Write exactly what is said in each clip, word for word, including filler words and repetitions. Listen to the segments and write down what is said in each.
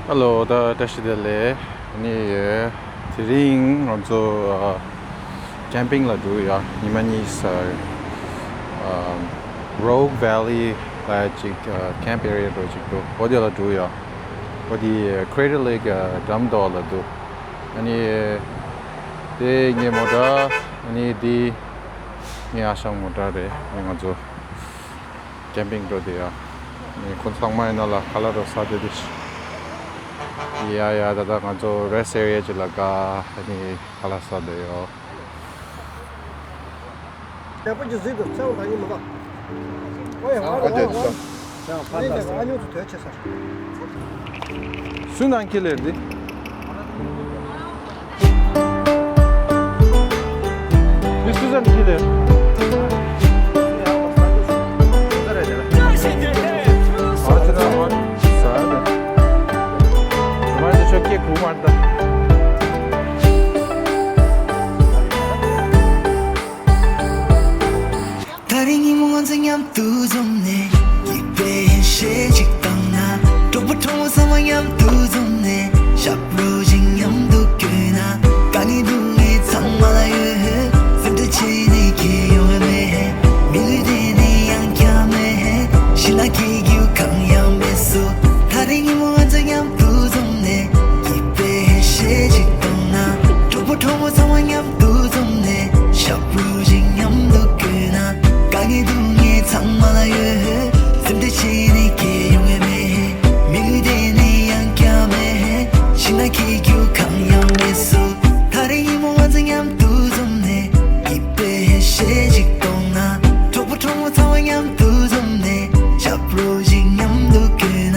ཧེ་ལོ། ད་བཀྲ་ཤིས་བདེ་ལེགས། ཨ་ནི་དེ་རིང་ང་ཚོ་ཨ་ཀེམ་པིང་ལ་འགྲོ་ཡ། ཉི་མ་གཉིས་ཨ་Rogue Valley ལ་ཅིག་ཨ་ཀེམ་པི་ཨེ་རི་ཡ་འདྲ་ཅིག་འདུག་འོ་དེ་ལ་འགྲོ་ཡ། འོ་དེ་Crater Lake ཨ་འགྲམ་དུ་ལ་འདུག་ཨ་ནི་དེ་ངའི་མོ་ཊ། ཨ་ནི་དེ་ངའི་ཨ་ཞང་མོ་ཊ་རེད། ཨ་ནི་ང་ཚོ་ཀེམ་པིང་འགྲོ་དེ་ཡ། ནི་ཁོང་ཚང་མ་ཡིན་ན་ལ་ཁ་ལག་རོ་ས་དེ་དེ་ཤི། ཡ་ཡ། ད་ད་ང་ཚོ་རེ་སི་ཊི་ཨེ་རི་ཡ་ཅིག་ལ་ག་ནི་ཁ་ལག་ས་དེ་ཡོ། ཡག་པོ་ཅིག་གཟིགས་འདུག་ཚེ་དབང་དང་ཉིན་མོ་ལ། ཨོ་ཡ། ཨ་ཅེ་ཅེ། ཨ་ཉོ་ཚོ་དོད་ཆེ་ས། སུ་ནང་ཁྱི་ལེར་འདི། This is a killer. ད་རིང་ཉིན་མོ་ང་ཚོ་མཉམ་དུ་འཛོམས་ནས། ཡིད་དཔེ་ཞེ་གཅིག་བཏང་ན། གྲོགས་པོ་གྲོགས་མོ་ཚང་མ་མཉམ་དུ་འཛོམས་ནས། ཞབས་བྲོ་ཞིག་མཉམ་དུ་བརྐོས་ན། དཀའ་ངལ་སྡུག་བསྔལ་ཚང་མ་ལ་ཡོད། སེམས་ཁྲལ་བྱས་ནས་ཁྱེད་ཡོང་བ་མེད། མི་ལུས་དེ་ནས་ཡང་བསྐྱར་མེད། ཕྱི་ན་སྐྱིད་རྒྱུ་གང་ཡང་མེད་སོ། ད་རིང་ཉིན་མོ་ང་ཚོ་མཉམ་དུ་འཛོམས་ནས། ཡིད་དཔེ་ཞེ་གཅིག་བཏང་ན། གྲོགས་པོ་གྲོགས་མོ་ཚང་མ་མཉམ་དུ་འཛོམས་ནས། ཞབས་བྲོ་ཞིག་མཉམ་དུ་བརྐོས་ན། དཀའ་ངལ་སྡུག་བསྔལ་ཚང་མ་ལ་ཡོད། སེམས་ཁྲལ་བྱས་ནས་ཁྱེད་ཡོང་བ་མེད། མི་ལུས་དེ་ནས་ཡང་བསྐྱར་མེད། ཕྱི་ན་སྐྱིད་རྒྱུ་གང་ཡང་མེད་སོ། ད་རིང་ཉིན་མོ་ང་ཚོ་མཉམ་དུ་འཛོམས་ནས། ཡིད་དཔེ་ཞེ་གཅིག་གཏོང་ན། གྲོགས་པོ་གྲོགས་མོ་ཚང་མ་མཉམ་དུ་འཛོམས་ནས། ཞབས་བྲོ་ཞིག་མཉམ་དུ་བརྐོས་ན།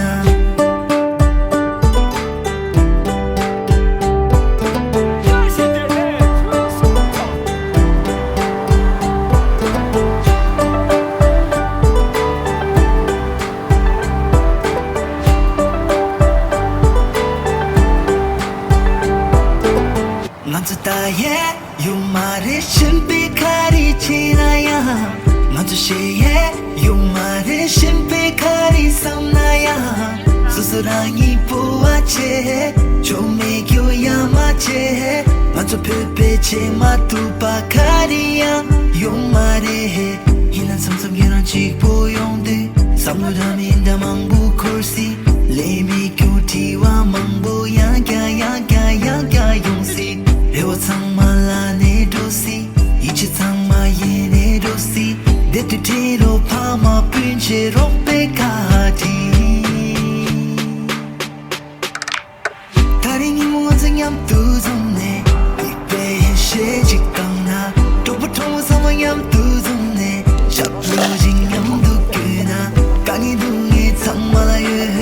ང་ཚོ་ད་ཡས་ཡོད་མ་རེད། གཞན་པའི་ག་རེ་བྱས་ན་ཡང་། ང་ཚོ་ཞེ་ཡས་ཡོད་མ་རེད། གཞན་པའི་ག་རེ་བསམ་ན་ཡང་། སོ་སོ་རང་ཉིད་སྤོབས་པ་བྱེད། ཆོ་མེད་རྒྱུ་ཡ་མ་བྱེད། ང་ཚོ་བོད་པའི་བྱེད་མ་ཐུབ་པ་ག་རེ་ཡང་ཡོད་མ་རེད། ཡིན་ན་མཚམས་མཚམས་ཁྱེད་རང་གཅིག་པོ་ཡོང་དུས། བསམ་བློ་འདྲ་མིན་འདྲ་མང་པོ་འཁོར་སྲིད། ལས་མེད་རྒྱུ་དྲི་བ་མང་པོ་ཡང་བསྐྱར་ཡང་བསྐྱར་ཡང་བསྐྱར་ཡོང་སྲིད། རེ་བ་ཚང་མ་ལ་ནས་འགྲོ་སྲིད། ཡིད་ཆེས་ཚང་མ་ཡེ་ནས་འགྲོ་སྲིད། བདེ་སྡུག་འཕྲད་རོགས། ཕ་མ་སྤུན་མཆེད་རོགས་པའི་བཀའ་དྲིན། ད་རིང་ཉིན་མོ་ང་ཚོ་མཉམ་དུ་འཛོམས་ནས། ཡིད་དཔེ་ཞེ་གཅིག་བཏང་ན། གྲོགས་པོ་གྲོགས་མོ་ཚང་མ་མཉམ་དུ་འཛོམས་ནས། ཞབས་བྲོ་ཞིག་མཉམ་དུ་བརྐོས་ན། དཀའ་ངལ་སྡུག་བསྔལ་ཚང་མ་ལ་ཡོད།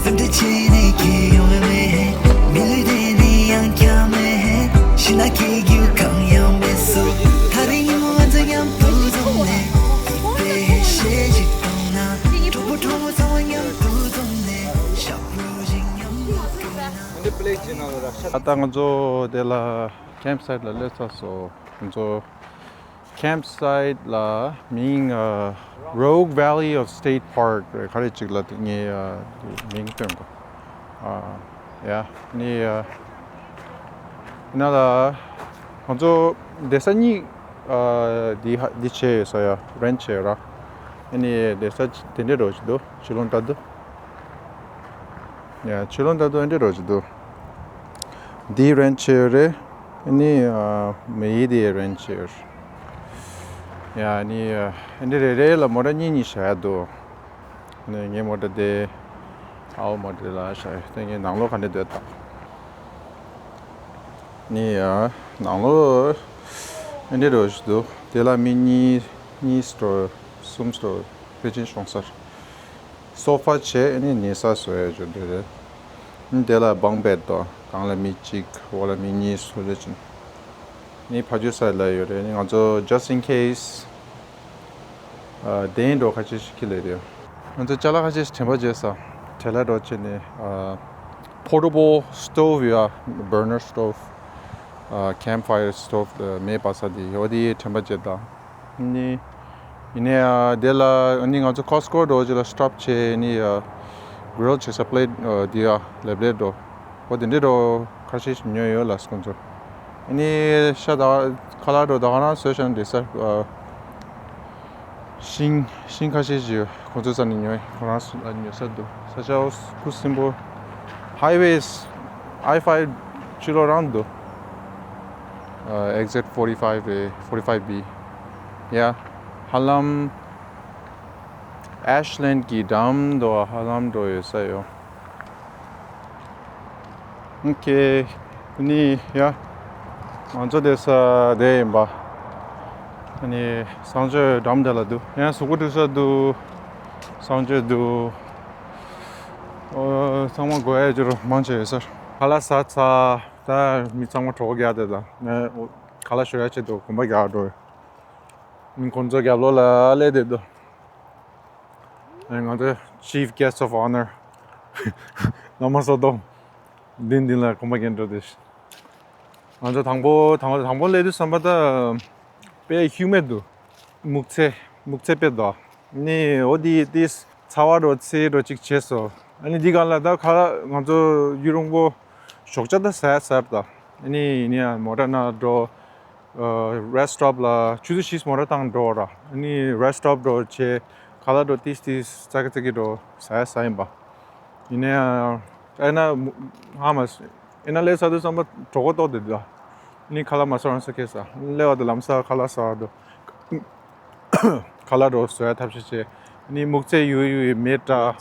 སེམས་ཁྲལ་བྱས་ནས་ཁྱེད་ཡོང་བ་མེད། མི་ལུས་དེ་ནས་ཡང་བསྐྱར་མེད། ཕྱི་ན་སྐྱིད་རྒྱུ་གང་ཡང་མེད་སོ། ད་རིང་ཉིན་མོ་ང་ཚོ་མཉམ་དུ་འཛོམས་ནས། ཡིད་དཔེ་ཞེ་གཅིག་བཏང་ན། གྲོགས་པོ་གྲོགས་མོ་ཚང་མ་མཉམ་དུ་འཛོམས་ནས། ཞབས་བྲོ་ཞིག་མཉམ་དུ་བརྐོས་ན། ད་ལྟ་ང་ཚོ་དེ་ལ་ཀེམ་སའིཊ་ལ་སླེབས་ཚར་སོང་། ང་ཚོ་ཀེམ་སའིཊ་ལ་མིང་ཨ་Rogue Valley of State Park རེད། ག་རེ་ཅིག་ལ་དེ་ངས་ཨ་མིང་སྟོན་གོ་ཨ་ཡ་ནི་ཨ་ཡིན་ན་ལ་ང་ཚོ་བསྡད་ས་གཉིས་ཨ་འདི་ཧ་འདི་བྱས་ཡོད་ས་ཡ་རེན་ཊི་བྱས་ཡོད་ར། ཨ་ནི་བསྡད་ས་དེ་འདྲས་འགྲོ་བཞིན་འདུག་ཕྱི་ལོགས་ལྟ་དུས། ཡ་ཕྱི་ལོགས་ལྟ་དུས་ཨ་འདྲས་འགྲོ་བཞིན་འདུག་འདི་རེན་ཊི་བྱས་ཡོད་རེད། ཨ་ནི་ཨ་མི་ཡི་དེ་རེན་ཊི་བྱས་ཡོད་རེད། ཡ་ཨ་ནི་ཨ་འདི་རེ་རེ་ལ་མོ་ཊ་གཉིས་གཉིས་བཞག་ཡ་འདུག་ནས་ངའི་མོ་ཊ་དེ་ཨའོ་མོ་ཊ་ལ་བཞག་ཡོད། དེ་ངའི་ནང་ལོགས་ག་འདྲས་འདུག་ལྟ། ནི་ཡ་ནང་ལོགས་ཨེ་འདྲས་འགྲོ་བཞིན་འདུག་དེ་ལ་མི་གཉིས་གཉིས་སི་ཊོར་གསུམ་སི་ཊོར་ཕལ་ཆེར་ཤོང་ས་རེད། སོ་ཕ་བྱས་ཨ་ནི་ཉལ་ས་བཟོ་ཡ་ཅིག་འདྲ་རེད། ཨ་ནི་དེ་ལ་བང་བེཌ་དང་སྒང་ལ་མི་གཅིག་འོག་ལ་མི་གཉིས་བཟོ་ལས་ཅིག་ནི་ཕ་ཇུ་སའིཌ་ལ་ཡོད་རེད། ཨ་ནི་ང་ཚོ་just in case ཨ་གདན་འགྲོ་ཁ་ཤས་ཤིག་ཁྱེར་སླེབས་ཡོད། ང་ཚོ་ཅ་ལག་ཁ་ཤས་ཤིག་དྲན་པ་བརྗེད་སོང་། བྲེལ་ལ་འགྲོ་བྱས་ནས་ཨ་portable stove ཡོད་ཨ། Burner stove ཨ་campfire stove མེ་སྦར་ས་དེ་ཡོད། དེ་དྲན་པ་བརྗེད་དང་ནི། ཡིན་ནའི་ཨ་དེ་ལ་ཨ་ནི་ང་ཚོ་ཀོ་སི་ཀོ་འགྲོ་རྒྱུ་ལ་སི་ཊོབ་བྱས་ནི་ཨ་ Grill བྱེད་ས་པི་ལེ་ཊི་འདི་ཡ་ལེབ་ལེབ་འགྲོ། འོ་དེ་འདྲའི་འགྲོ་ཁ་ཤས་ཉོས་ཡོད་ལ་ཁོང་ཚོར། ཨ་ནི་ཤ་ད་ཁ་ལག་འགྲོ་ད་ག་རང་བཟོས་བྱས་ན་འགྲིག་ས། ཤིང་ཤིང་ཁ་ཤས་ཤིག་ཁོང་ཚོའི་ས་ནས་ཉོས། ཁོ་རང་ཉོ་ས་འདུག་ས་ཆ་ཁུ་སིམ་པོ། Highways I five ཕྱི་ལོགས་རང་འདུག exit forty five A, forty five B. Yeah. ཧ་ལམ་Ashland གི་འགྲམ་དུ་ཧ་ལམ་འགྲོ་ཡོད་ས་ཡོད། ཨོ་ཁེ། ནི་ཡ། ང་ཚོ་བསྡད་ས་དེ་ཡིན་པ། ཨ་ནི་གསང་སྤྱོད་འགྲམ་དེ་ལ་འདུག་ཡང་གཟུགས་པོ་འཁྲུ་ས་འདུག་གསང་སྤྱོད་འདུག་ཨོ། ཚང་མ་དགོས་ཡ་ཅིག་མང་ཆེ་ཡོད་ས་རེད། ཁ་ལག་ཟ་ཚར། ད་མི་ཚང་མ་གྲོད་ཁོག་རྒྱགས་བསྡད། ད་ངས་ཁ་ལག་ཞུ་ཡ་ཆེད་དུ་གོམ་པ་རྒྱག་འགྲོ། ཁོང་ཚོ་རྒྱབ་ལོགས་ལ་སླེབས་བསྡད་འདུག་ང་ཚོ་Chief Guest of Honor བླ་མ་བསོད་སྟོབས་མདུན་མདུན་ལ་གོམ་པ་རྒྱག་འགྲོ་དེ། ང་ཚོ་དང་པོ་དང་པོ་དང་པོ་སླེབས་དུས་ཙམ་པ་ད་དཔེ་ཧིའུ་མིཌ་འདུག་སྨུག་ཚད་སྨུག་ཚད་དཔེ་འདུག་ནི་འོ་དེ་དེ་ཚ་བ་འགྲོ་ཚད་འགྲོ་གཅིག་བྱས་སོང་། ཨ་ནི་འདི་ག་ལ་ད་ཁ་ལག་ང་ཚོ་ཡུན་རིང་པོ་ཞོགས་ཇ་ད་ཟས་ཟས་ད། ཨ་ནི་ཡིན་ཡང་མོ་ཊ་ནང་འགྲོ། རེ་སི་ཊོབ་ལ་ཆུ་ཚོད་བཞི་མོ་ཊ་བཏང་འགྲོ་ར། ཨ་ནི་རེ་སི་ཊོབ་འགྲོ་བྱས་ཁ་ལག་འགྲོ་ཏིས་ཏིས་ཙག་གི་ཙག་གི་འགྲོ་ཟ་ཡ་ཟ་ཡིན་པ། ཡིན་ནའི་ཨེ་ན་ཧ་མ་ཨེ་ན་ལས་ས་དུས་ཙམ་པ་གྲོད་ཁོག་ལྟོགས་དེ་འདུག་ནི་ཁ་ལག་མ་ཟ་རང་ས་ཁེ་ས་ལས་བ་དེ་ལམ་ས་ཁ་ལག་ཟ་བ་འགྲོ། ཁ་ལག་འགྲོ་བཟོ་ཡ་ཐབས་ཤེས་བྱས། ནི་སྨུག་ཚད་ཡོད་ཡོད་མེ་ཏྲ།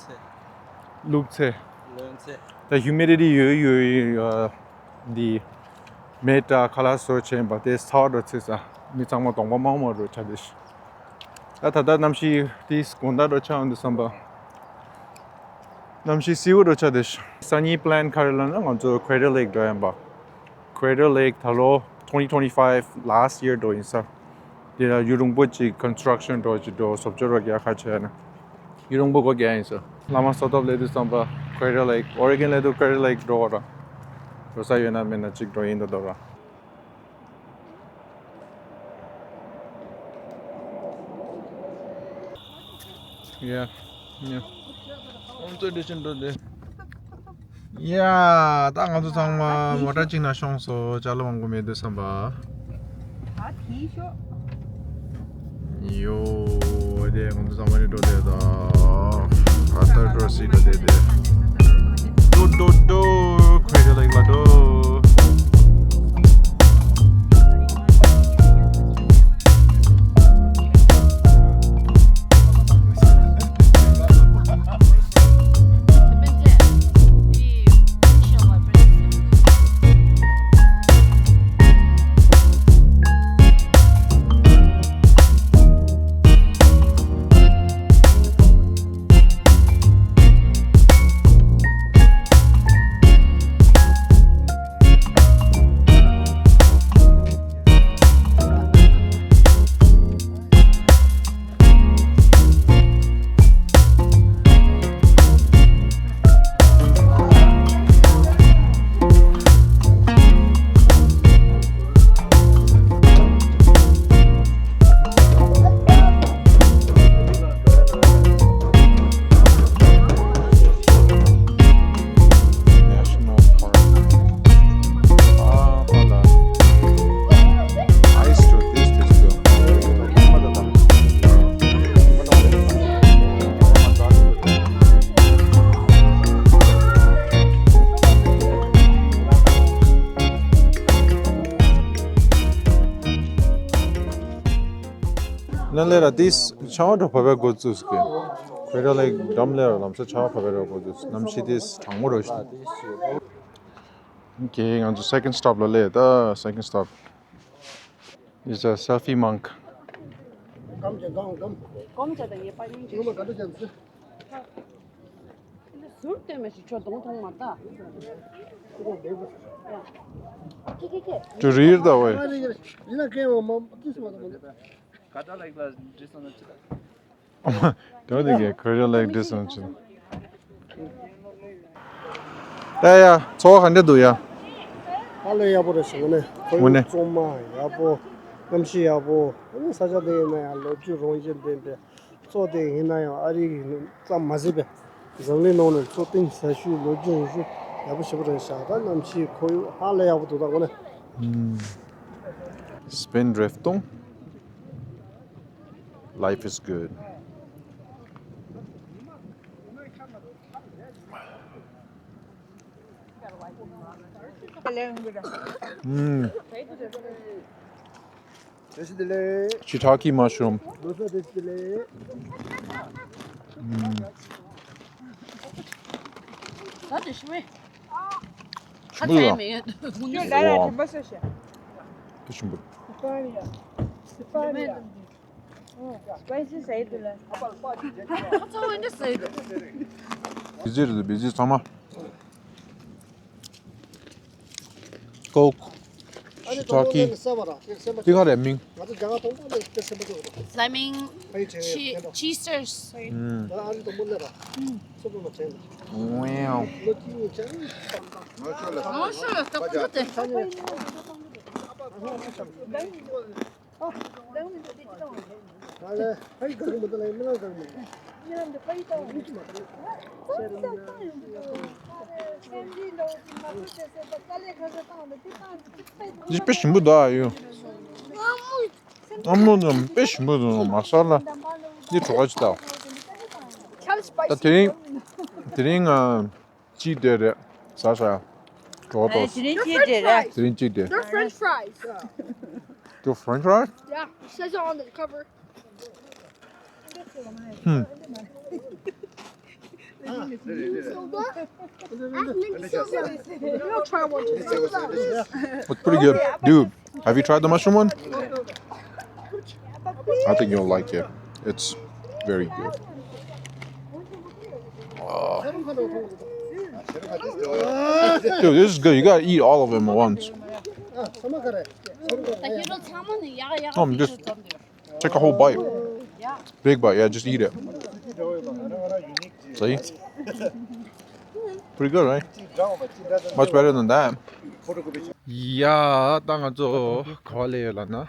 བླུགས་ཚད། བླུགས་ཚད། ད་humidity ཡོད་ཡོད་འདི། མེ་ཏྲ་ཁ་ལག་བཟོ་བྱས་པ་དེ་ཚ་བ་འགྲོ་ཚེ་ས་མི་ཚང་མ་གདོང་པ་མང་མང་འགྲོ་ཆ་དེ་ཤི། ད་ད་ལྟ་གནམ་གཤིས་དེ་དགོང་དག་འགྲོ་ཆ་འོང་དུས་ཙམ་པ། གནམ་གཤིས་བསིལ་བོ་འགྲོ་ཆ་དེ་ཤི། སང་ཉིན་པི་ལན་ག་རེ་ལབ་ན་ང་ཚོ་Crater Lake འགྲོ་ཡིན་པ། Crater Lake ད་ལོ་twenty twenty five last year འགྲོ་ཡིན་ས། དེ་ལ་ཡུན་རིང་པོ་ཅིག་construction འགྲོ་ཅིག་འགྲོ་བཟོ་བཅོས་རོགས་རྒྱག་ཁ་བྱས་ན། ཡུན་རིང་པོ་སྒོ་རྒྱག་ཡིན་ས། བླ་མ་བསོད་སྟོབས་སླེབས་དུས་ཙམ་པ་Crater Lake Oregon སླེབས་དུས་Crater Lake འགྲོ་བ་ར། འགྲོ་ས་ཡོད་ན་མེད་ན་ཅིག་འགྲོ་ཡིན་འདུག་འདུག་ར། Yeah, yeah. ཁོང་ཚོའི་འདྲི་ཕྱིན་འགྲོ་དེ། ཡ། ད་ང་ཚོ་ཚང་མ་མོ་ཊ་གཅིག་ནང་ཤོང་སོང་། ཅ་ལག་མང་པོ་མེད་དུས་ཙམ་པ། ད་དེའི་ཤོག་ཡོ། དེ་ང་ཚོ་ཚང་མ་ནི་འགྲོ་དེ་ད། ཨ་ཐར་འགྲོ་སྲིད་འགྲོ་དེ་དེ། ཏོ་ཏོ་ཏོ། ཁོས་དེ་ལ་ཡིག་ལ་འགྲོ། National Park. ཨ་ཧ་ལ། Ice to this this go. ན་ལེ་ར་ཏིས་ཆང་བ་བབས་པའི་འགོ་བཙུགས་ཀྱི། ཁོས་ལ་འགྲམ་ལེ་ར་ལམ་ས་ཆང་བ་བབས་པའི་འགོ་བཙུགས། གནམ་གཤིས་ཏིས་གྲང་མོ་རོ་ཞིག་ཨོ་ཁེ། ང་ཚོ་second stop ལ་སླེབས། ད་second stop is a selfie monk. ཟུར་སྟོན་མ་ཞིག་ཁྱོད་གདོང་མཐོང་མ་ད། ཁྱི་ཁྱི་ཁྱི། ཅུ་རིར་ད་ཝེ། དོ་དེ་གའི་ཁོས་ལ་ཡིག་འབྲི་སོང་ཅི། ད་ཡ། ཚོར་བ་ག་འདྲ་འདུག་ཡ། ཧ་ལས་ཡག་པོ་རེད་ཤག་ནས། དངོས་གནས། གཙང་མ་ཡག་པོ། གནམ་གཤིས་ཡག་པོ། ཨ་ནི་ས་ཆ་དེ་ཡིན་ན་ཡང་ལོ་རྒྱུས་རང་བཞིན་ལྡན་པའི། གཙོ་དེ་ཡིན་ན་ཡང་ཨ་རི་ཙམ་མ་ཟད་པའི། འཛམ་གླིང་ནང་ནས་གཙོ་བསྟེན་ས་ཤུལ་ལོ་རྒྱུས་ཡིན་ཤུལ་ཡག་པོ་ཞེ་པོ་རེད་ཤག་ད་གནམ་གཤིས་ཁོར་ཡུག་ཧ་ལས་ཡག་པོ་འདུག་ད་དངོས་གནས། Spindrift. Life is good. Mm. Shiitake mushroom. Mm. Wow. Spicy ཟ་ཡི་འདུག་ལ། ཚང་མ་འདི་ཟ་ཡི་འདུག Busy རེད། Busy ཚང་མ། Coke. Shiitake. དེ་ག་རེད་མིང་། Flaming Cheesters. Wow. འདི་དཔེ་ཞིམ་པོ་འདུག་ཨ་ཡོ། ཨ་མོ་འདི་དཔེ་ཞིམ་པོ་འདུག་མ་ས་ལ། འདི་གྲོགས་ཅི་ལྟ། ད་དེ་རིང་དེ་རིང་ང་གཅིག་དེ་རེད། ཟ་ས་གྲོགས་ཏོ། དེ་རིང་གཅིག་དེ་རེད། དེ་རིང་གཅིག་དེ། They're French fries. Your French fries? Yeah, it says it on the cover. Hmm. We'll try one. It's pretty good. Dude, have you tried the mushroom one? I think you'll like it. It's very good. Oh. Dude, this is good. You gotta eat all of them at once. Um, just take a whole bite. Big bite, yeah, just eat it. See? Pretty good, right? Much better than that. Yeah, ད་ང་ཚོ་ག་པར་སླེབས་ཡོད་ལབ་ན།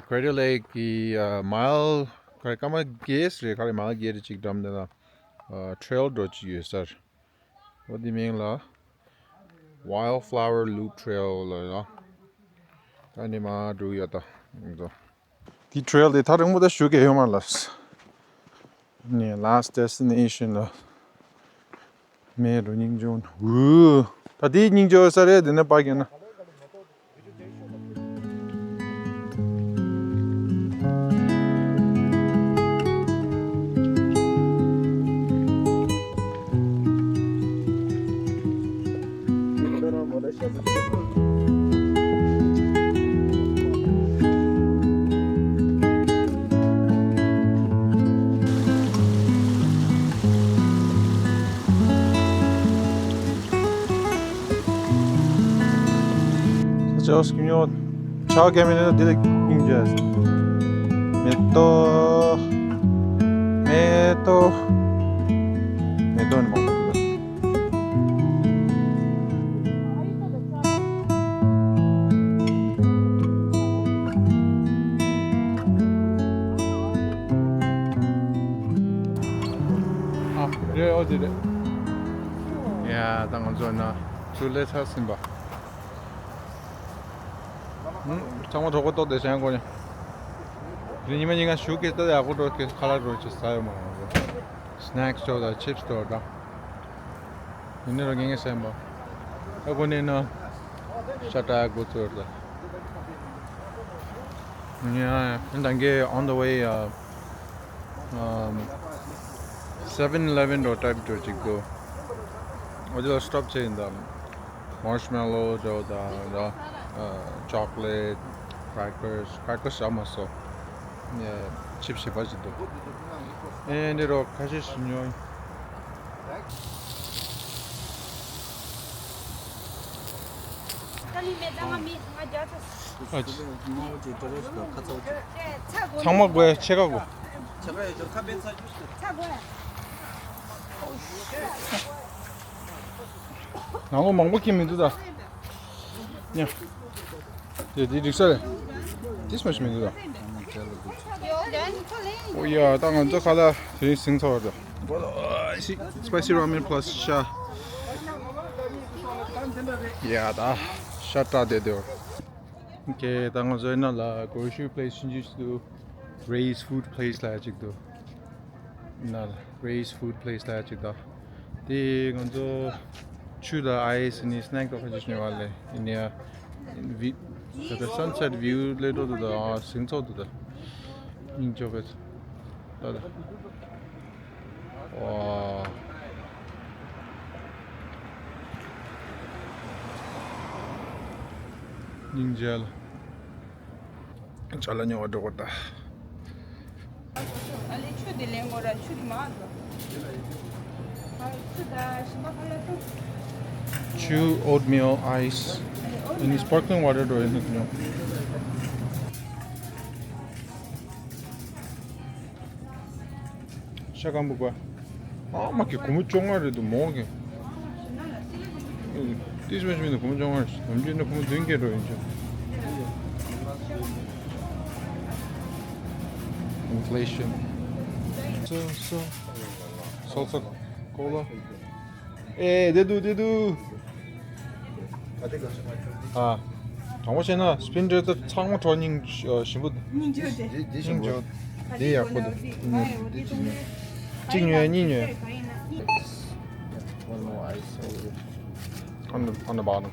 Crater Lake གི་mile ག་རེ་སྐར་མ་བརྒྱད་རེད། ག་རེ་mile བརྒྱད་རེད་ཅིག་འགྲམ་དེ་ལ་trail འགྲོ་ཅིག་ཡོད་ས་རེད། འོ་དེ་མིང་ལ་Wildflower Loop Trail ལབ་ཡོད། ད་ནི་མར་འགྲོ་གི་ཡོད་ད། འདི་trail དེ་ཐག་རིང་པོ་ད་ཞུ་གི་ཡོད་མ་ལ། ནི་last destination ལ། མེ་རུ་སྙིང་རྗེ་པོ། འུ། ད་དེའི་སྙིང་རྗེ་པོ་ས་རེད། དེ་ནས་ཕར་གྱི་ན། ས་ཆ་འོ་སྐྱིད་ཉོ། ཆའོ་ཀེ་མེ་ནེ་དེ་ལ་སྙིང་རྗེ། མེ་ཏོག་མེ་ཏོག་མེ་ཏོག་ནི་མང་པོ་འདུག་ཨ་རེད། འོ་དེ་རེད། ཡ་ད་ང་ཚོ་ན་ཚུར་སླེབས་ཚར་ཟིན་པ། ཚང་མ་གྲོགས་པོ་ཏོག་དེ་བྱས་གོ་ནས། དེ་ཉི་མ་ཉིན་གང་ཞུགས་ཀྱི་ཏོག་ཡག་པོ་འགྲོ་གི། ཁ་ལག་འགྲོ་ཅིག་ཟ་ཡོད་མ་རེད། Snack store དང་chips store དང་། ཡིན་ནི་རོ་ངེས་ངེས་སེམས་པ། ཨ་ཁོ་ནི་ན་ཤ་ཏྲ་གོ་ཚོར་དང་། ཡ་ཡིན་ད་གེ་on the way uh, um, Seven Eleven འགྲོ་ཏྲབ་འགྲོ་ཅིག་འགྲོ། འོ་དེ་ལ་stop བྱས་ཡིན་ད། Marshmallow འགྲོ་ད་ད། Chocolate, crackers, crackers ཨ་མ་སོ། ཡ་chips ཞིག་པ་ཞིག་འདུག་ཨེ་འདི་རོ་ཁ་ཤས་ཤིག་ཉོ། ཚང་མ་དགོས། ཕྱེད་ཀ་དགོས། ནང་ལོགས་མང་པོ་ཁྱེར་མི་འདུག་ད། ཉ། དེ་དེ་འགྲིག་ས་རེད། དེ་སྨོས་ཤིག་མི་འདུག་ད། ཨོ་ཡ་ད་ང་ཚོ་ཁ་ལག་དེ་རིང་ཟིན་ཚར་བ་རེད། Spicy, spicy ramen plus sha. Yeah, ད་ཤ་བཀྲ་བསྡད་དེ། Okay, ད་ང་ཚོའི་ནང་ལ་grocery place ཆུང་ཆུང་ཞིག་འདུག Ray's Food Place ལབ་ཅིག་འདུག་ནང་ལ་Ray's Food Place ལབ་ཅིག་འདུག་དེ་ང་ཚོ་ཆུ་དང་ice ནི་snack དང་ཁ་ཅིག་ཉོ་བ་ལས་ཡིན་ཡ། view ད་ལྟ་sunset view སླེབས་འགྲོ་འདུག་ད་ཟིང་ཚོགས་འདུག་ད་སྙིང་རྗེ་པོ། ད་ད། ཝ། སྙིང་རྗེ་ལ། ཅ་ལག་ཉོ་བར་འགྲོ་དགོས་ད། ཨ་ལེ་ཆུ་དེ་ལེན་དགོས་ར་ཆུ་དེ་མ་འགྲོ། ཆུ་ད་ཞིམ་པ་ཁ་ལ་ཏོ། ཆུ། Oatmeal, ice, and sparkling water འགྲོ་ཡིན་ནི་ཉོ། ཤ་སྐམ་པོ་ག་ཨ་མ་གི་སྒོར་མོ་བཅོ་ལྔ་རེད་འདུག་མོ་གི་ཏིས་མ་ཤི་མི་འདུག་སྒོར་མོ་བཅོ་ལྔ་རེད། ནམ་རྒྱུན་ནི་སྒོར་མོ་བདུན་བརྒྱད་འགྲོ་ཡིན་ཆོག Inflation. So, so. Salsa cola. ཨེ་དེ་འདུག་དེ་འདུག་ཨ། དྲང་པོ་བཤད་ན་སྤིན་འདྲེ་ཚོ་ཚང་མ་གྲོགས་སྙིང་ཞིམ་པོ་འདུག་སྙིང་རྗེ་པོ་འདུག་འདི་ཡག་པོ་འདུག་གཅིག་ཉོས་གཉིས་ཉོས། One more ice. On the, on the bottom.